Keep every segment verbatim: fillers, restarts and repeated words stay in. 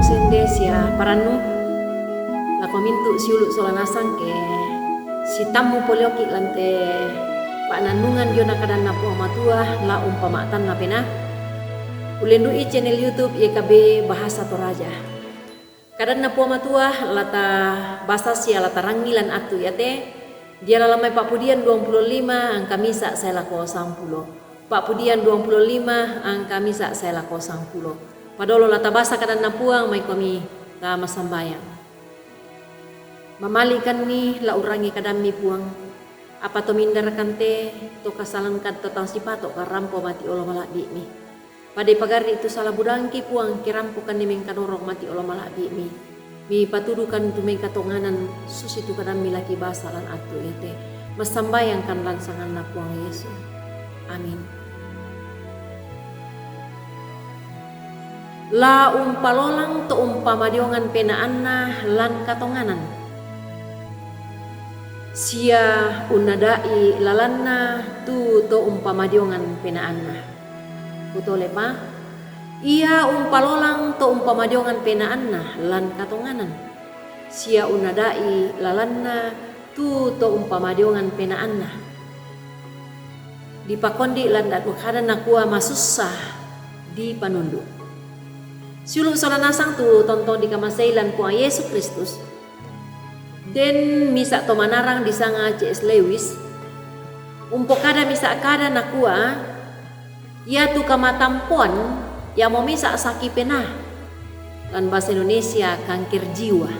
Sinde sia parannu, lako mintu' siulu' sola nasang ke sitammu polioki' lan te pa'nannungan diona kadanNa Puang Matua la umpama'tanna penaa. Ullendu'i channel YouTube Y K B Bahasa Toraja. KadanNa Puang Matua la tabasa sia la tarangngi lan attu iate, diala lan mai Pa'pudian duangpulo lima angka misa' sae lako sampulo. Pa'pudian duangpulo lima angka misa' sae lako sampulo. Padolo la tabasa kadanNa Puang, maikomi tamassambayang. Mamali'kanni la urangi kadamMi Puang, apa to mindarakan te, to kasalangkan, to tang sipatoka rampo mati' olo mala'bi'Mi. Padai pagarri' tu sala budangki Puang, ke rampokanni mengkanorong mati' olo mala'bi'Mi. Mipatudukan tu mengkatonganan susitu kadamMi la kibasa lan attu iate. Massambayangkan lan sanganNa Puang Yesu. Amin. La umpalolang to umpamadiongan penaanna lan katonganan, sia unnada'i lalanna tu to umpamadiongan penaanna. Kutolepa, ia umpalolang to umpamadiongan penaanna lan katonganan, sia unnada'i lalanna tu to umpamadiongan penaanna. Dipakondi' lan da'du kada nakua masussa dipanundu'. Siulu' sola nasang tu tontong dikamasei lan Puang Yesu Kristus, den misa' to manarang disanga C S Lewis, umpokada misa' kada nakua, iatu kamatampoan iamo misa' saki penaa, lan bahasa Indonesia kanker jiwa.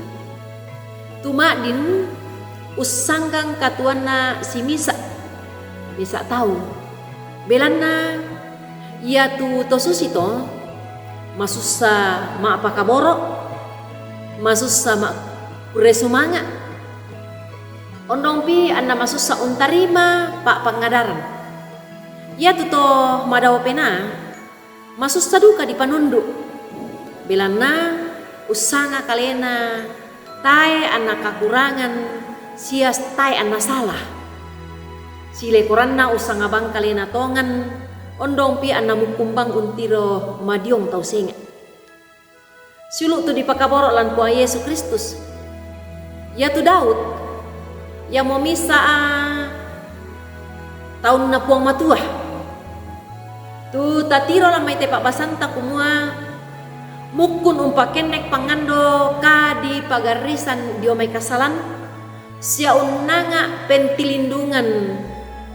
Tu ma'din ussanggang katuoanna si misa', misa' tau. Belanna iatu to susito masussa ma'pakaboro', masussa ma'kurre sumanga', ondongpi anna masussa untarima pa'pangadaran. Iatu to madao penaa masussa duka dipanundu', belanna ussanga kalena tae' anna kakurangan sia tae' anna sala. Silekoranna ussanga bang kalena tongan, ondongpi anna mukkung bang untiro madiong tau senga'. Siulu' tu dipakaboro' lan Puang Yesu Kristus. Iatu Daud, iamo misa' taunna Puang Matua. Tu tatiro lan mai te pa'basanta kumua, mukkun umpakennek pangando kadipagarrisan dio mai kasalan, sia unnanga' pentilindungan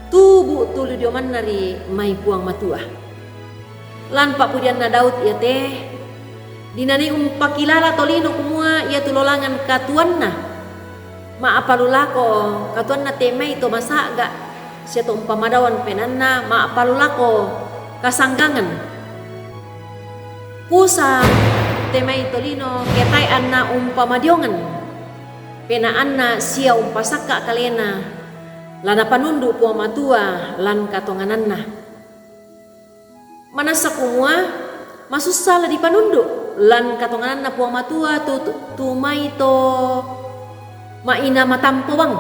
tubu' tuli dio manna ri mai Puang Matua. Lan pa'pudianna Daud iate, dinanii umpakilala tolino kumua iatu lolangan katuoanna ma'palu lako katuoanna te mai to masa'ga', sia to umpamadaoan penaanna ma'palu lako kasanggangan. Pusa te mai tolino ke tae' anna umpamadiongan penaanna sia umpasakka' kalena, la Napanundu' Puang Matua lan katongananna. Manassa kumua masussa la dipanundu' lan katongananna Puang Matua tu, tu, tu mai to ma'ina matampo bang,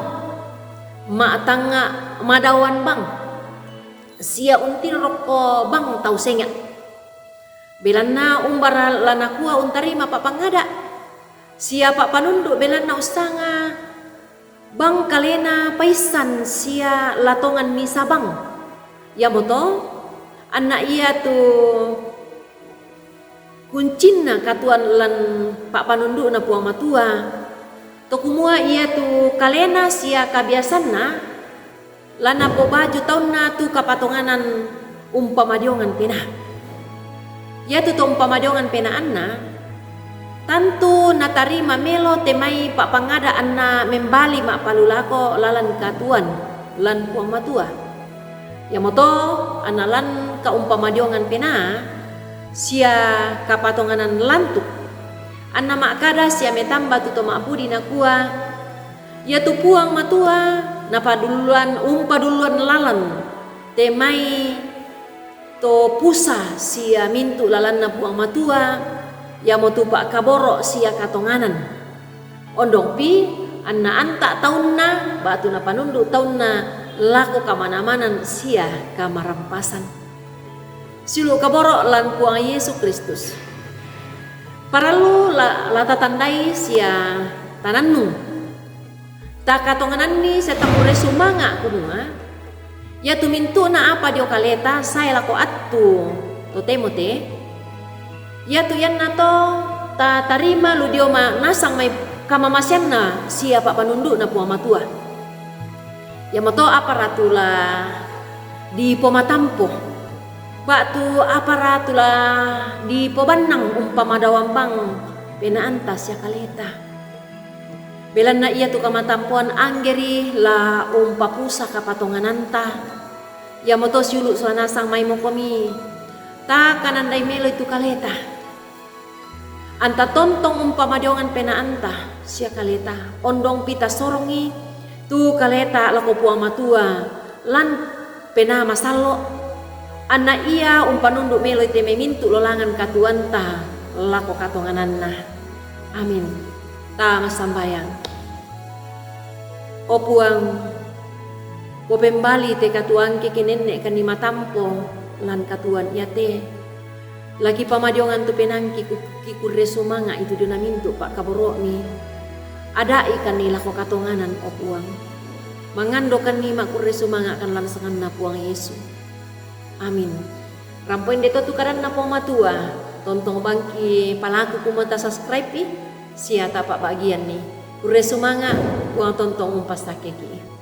ma'tangnga' madaoan bang, sia untiro rokko bang tau senga'. Belanna umbara la nakua untarima pa'pangada' sia pa'panundu' belanna ussanga bang kalena paissan sia la tongan misa' bang. Iamoto anna iatu kuncinna katuoan lan pa'panundu'na Puang Matua, to kumua iatu kalena sia kabiasanna la napobaju taunna tu kapatonganan umpamadiongan penaa. Iatu to umpamadiongan penaanna, tantu natarima melo te mai pa'pangada' anna membali ma'palu lako lalan katuoan lan Puang Matua. Iamoto anna lan kaumpamadiongan penaa sia kapatonganan lantu', anna ma'kada sia metamba tu to ma'pudi nakua, iatu Puang Matua napadulluan, umpadulluan lalan te mai to pusa sia mintu' lalanna Puang Matua, iamotu pa'kaboro' sia katonganan. Ondongpi anna anta' taunna ba'tu napanundu' taunna lako kamana-manan sia kamarampasan. Siulu' kaboro' lan Puang Yesu Kristus. Parallu la, la tatandai sia tanannung. Takatongananni sia takurre sumanga' kumua, iatu mintu'na apa dio kaleta sae lako attu totemo te, iatu iannato tatarima lu dio ma-, nasang mai kamamaseanna sia pa'panundu'na Puang Matua. Iamoto apara tu la dipomatampo, ba'tu apara tu la dipobannang umpamadawang bang penaanta sia kaleta. Belanna iatu kamatampoan anggeri la umpapusa kapatongananta, iamoto siulu' sola nasang maimokomi, takanandai meloi tu kaleta. Anta tontong umpamadiongan penaanta sia kaleta, ondongpi tasorongi tu kaleta lako Puang Matua lan Penaa Masallo', anna ia umpanundu' meloi te mai mintu' lolangan katuoanta lako katongananna. Amin. Ta massambayang. O Puang, popembali te katuoangki ke nenne'kanni matampo lan katuoan iate. La kipamadiongan tu penaangki ku-, kikurre sumanga'i tu diona mintu' pa'kaboro'mi. Ada'ikanni lako katonganan, o Puang. Mangandokanni ma'kurre sumanga'kan lan sanganna Puang Yesu. Amin. Rampo inde to tu kadanna Puang Matua, tontong bangki palaku kumua tasubscribe-i, sia tapa'bagianni. Kurre sumanga', Puang tontong umpassakeki.